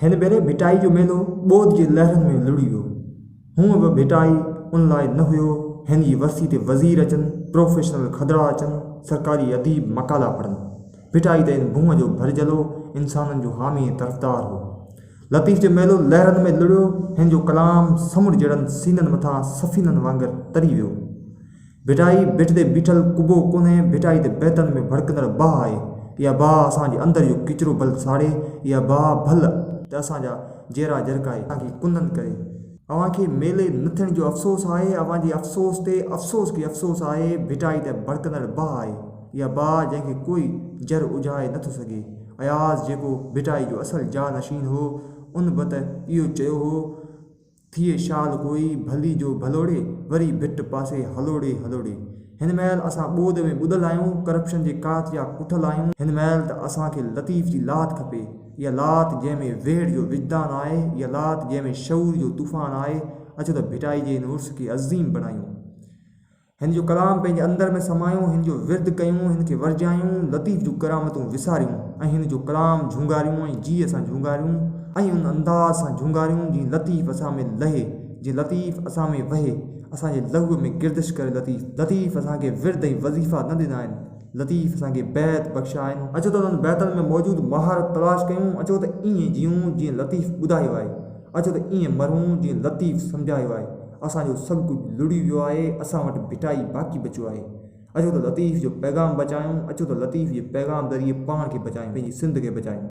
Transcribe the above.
هن ڀيري ڀٽائي جو ميلو ٻوڏ جي لهرن ۾ لڙهي ويو. هونء به ڀٽائي ان لاء نه هيو، هن جي ورسي تي وزير اچن، پروفيشنل کدڙا اچن، سرڪاري اديب مقالا پڙهن. ڀٽائي ته ان ڀونء جو ڀرجهلو، انسانن جو حامي ۽ طرفدار هو. لطيف جو ميلو لهرن ۾ لڙهيو، هن جو ڪلام سمنڊ جهڙن سينن مٿان سفينن وانگر تري ويو. ڀٽائي ڀٽ تي بيٺل قبو ڪونهي، ڀٽائي ته بيتن ۾ ڀڙڪندڙ باهه آهي. اها باهه اسان جي اندر جو ڪچرو ڀل ساڙي، اها باهه ڀل ته اسان جا جيرا جرڪائي، اسان کي ڪندن ڪري. اوهان کي ميلي نه ٿيڻ جو افسوس آهي، اوهان جي افسوس تي افسوس کي افسوس آهي، ڀٽائي ته ڀڙڪندڙ باهه آهي، اها باهه جنهن کي ڪوئي جر اجهائي نه ٿو سگهي. اياز جيڪو ڀٽائي جو اصل جاء نشين هو، ان به ته اهو چيو هو. ٿئي شال ڪوئي ڀلي جو ڀلوڙي، وري ڀٽ پاسي هلوڙي هلوڙي. هن مهل اسان ٻوڏ ۾ ٻڏل آهيون، ڪرپشن جي ڪات جا ڪٺل آهيون. هن مهل ته اسان کي لطيف جي لات کپي، اها لات جنهن ۾ ويڙهه جو وجدان آهي، اها لات جنهن ۾ شعور جو طوفان آهي. اچو ته ڀٽائي جي هن عرس کي عظيم بڻايون. هن جو ڪلام پنهنجي اندر ۾ سمايون، هن جو ورد ڪيون، هن کي ورجايون، لطيف جون ڪرامتون وساريون ۽ هن جو ڪلام جهونگاريون ۽ جيء سان جهونگاريون ۽ ان انداز سان جهونگاريون جيئن لطيف اسان ۾ لهي، جيئن لطيف اسان ۾ وهي، اسان جي لهوء ۾ گردش ڪري لطيف. لطيف اسان کي ورد ۽ وظيفا نه ڏنا آهن، لطيف اسان کي بيت بخشيا آهن. اچو ته انهن بيتن ۾ موجود مهارت تلاش ڪيون، اچو ته ائين جيئون جيئن لطيف ٻڌايو آهي، اچو ته ائين مرون جيئن لطيف سمجهايو آهي. اسان جو سڀ ڪجهه لڙهي ويو آهي، اسان وٽ ڀٽائي باقي بچيو آهي. اچو ته لطيف جو پيغام بچايون، اچو ته لطيف جي پيغام ذريعي پاڻ کي بچايون، پنهنجي سنڌ کي بچايون.